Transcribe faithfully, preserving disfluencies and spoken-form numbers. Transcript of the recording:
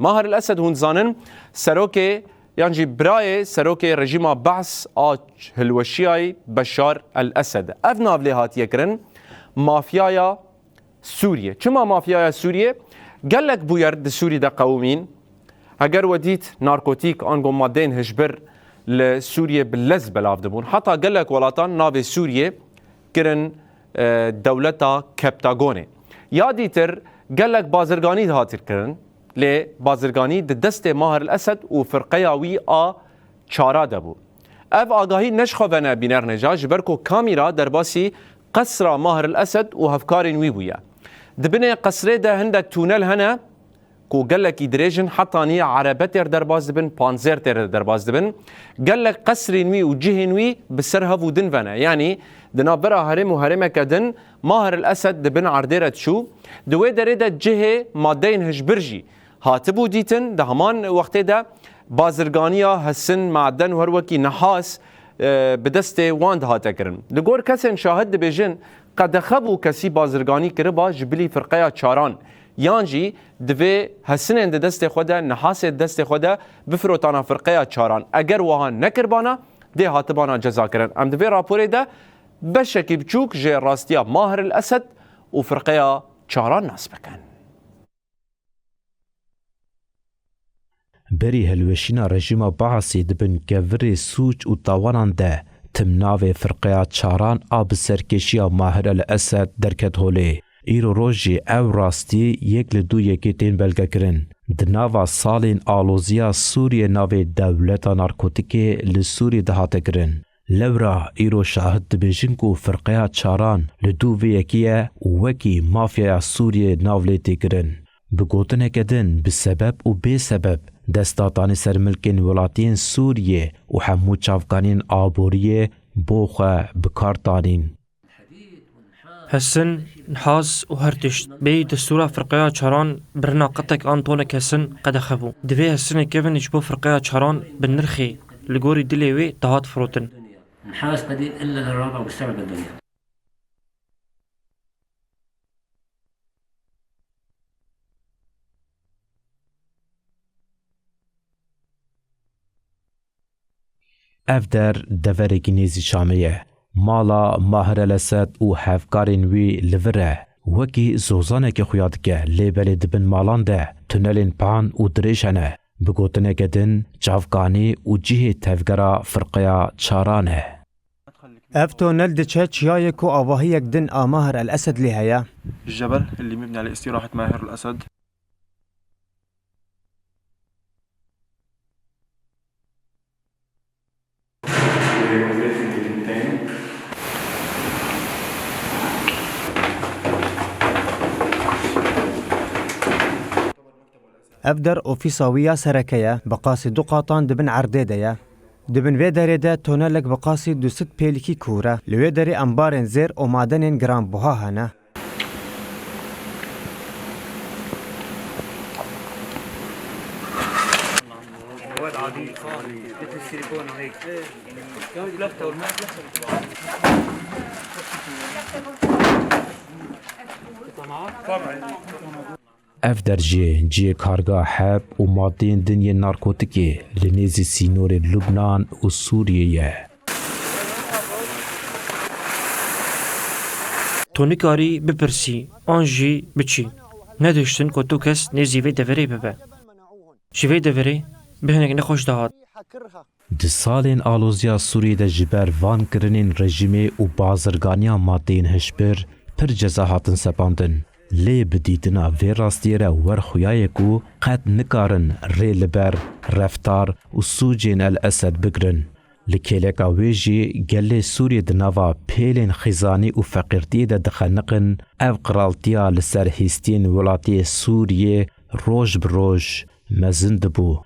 Maher el-Esed, hûn dizanin, serokê yan jî birayê serokê rejîma Behs a hilweşiyayî Beşar el-Esed. Ev nav lê hatiye kirin mafyaya Sûriyê. Çima mafyaya Sûriyê? Gelek bûyer di Sûrî de qewimîn. Heger we dît narkotîk ango madeyên hişbir li Sûriyê bi lez belav dibûn. Heta gelek welatan navê Sûriyê kirin, e, dewleta Keptagonê. Ya dîtir gelek bazirganî dihatir kirin. Lê bazirganî di destê Maher el-Esed û firqeya wî a çara de bû. Ev agahî ne ji xwe ve ne bîner nêja, ji ber ku kamîra derbasî qesra Maher el-Esed û hevkarên wî bûye. Di binê qesrê de hindek tûnel hene ku gelekî dirêj in, hetanî erebe têr derbas dibin, panzêr têr derbas dibin. Gelek qesrên wî û cihên wî bi ser hev û din ve ne. Yanî di navbera herêm û herêmeke din Maher el-Esed di bin erdê re diçû. Di wê derê de cihê madeyên hişbir jî hatibû dîtin, di heman wextê de bazirganiya hesin, maden û her wekî nehas, e, bi destê wan dihate kirin. Li gor kesên şahid dibêjin, qedexe bû kesî bazirganî kiriba ji bilî firqeya çaran, yan jî divê hesinên di destê xwe de, nehasê di destê xwe de bifirotana firqeya çaran. Eger wiha nekiribana, dê hatibana cezakirin. Em di vê raporê de beşekî biçûk ji rastiya Maher el-Esed û firqeya çaran nas bikin. Berî hilweşîna rejîma Baasî di bin kevirê sûc û tawanan de tim navê firqeya çaran a bi serkêşiya Maher el-Esed derket holê. Îro rojê ew rastî yek li dû yekê tên belgekirin. Di nava salên aloziya Sûriyê navê dewleta narkotikê li Sûriyê dihate kirin. Lewra îro şahid dibêjin ku firqeya çaran li dû vê yekê ye û wekî mafyaya Sûriyê nav lê tê kirin. Bi gotineke din, bi sebeb û bê sebeb dest datanî ser milkên welatiyên Sûriyê û hemû çavkaniyên aboriyê bo xwe bi kar tanîn. Hesin, nihas û her tişt. Bêyî destûra firqeya çaran birina qetek an tonek hesin qedexe bû. Divê hesinê kevin ji bo firqeya çaran bi nirxê li gorî dilê wê dihat firotin. نحاس قديم إلا للرابع والسبع بالدنيا. Ev der deverekî nêzî Şamê ye. Mala Maher el-Esed û hevkarên wî li vir e. Wekî zozanekê xuya dike, lê belê di bin malan de tunelên pan û dirêj hene. Bi gotineke din, çavkanî û cihê tevgera firqeya çaran e. Ev tonel diçe çiyayê ku avahiyek din a Maher el-Esed lê heye. الجبل اللي مبني عليه استراحة ماهر الأسد. Ev der ofîsa wî ya sereke ye, bi qasî du qatan di bin erdê de ye. Di bin vê derê de tonelek bi qasî du sed pêlikî kûr e. Li wê derê embarên zêr û madenên giranbuha hene. Ev der jî cihê karga heb û madeyên din yên narkotikê li nêzî sînorên Lubnan û Sûriyê ye. Tu nikarî bipirsî an jî biçî. Nedihiştin ku tu kes nêzî vê deverê bibe. Ji vê deverê bi hinek nexweş dihat. Di salên aloziya Sûriyê de ji ber van kirinên rejîmê û bazirganiya madeyên hişbir pir ceza hatin sepandin. Lê bi dîtina vê rastiyê re werxuyayê ku qet nikarin rê li ber reftar û sûcên El Esed bigirin. Li kêleka wê jî gelê Sûriyê di nava pêlên xizanî û feqîrtiyê de dixeniqin, ev qiraltiya li ser hîstiyên welatiyê Sûriyê roj bi roj mezin dibû.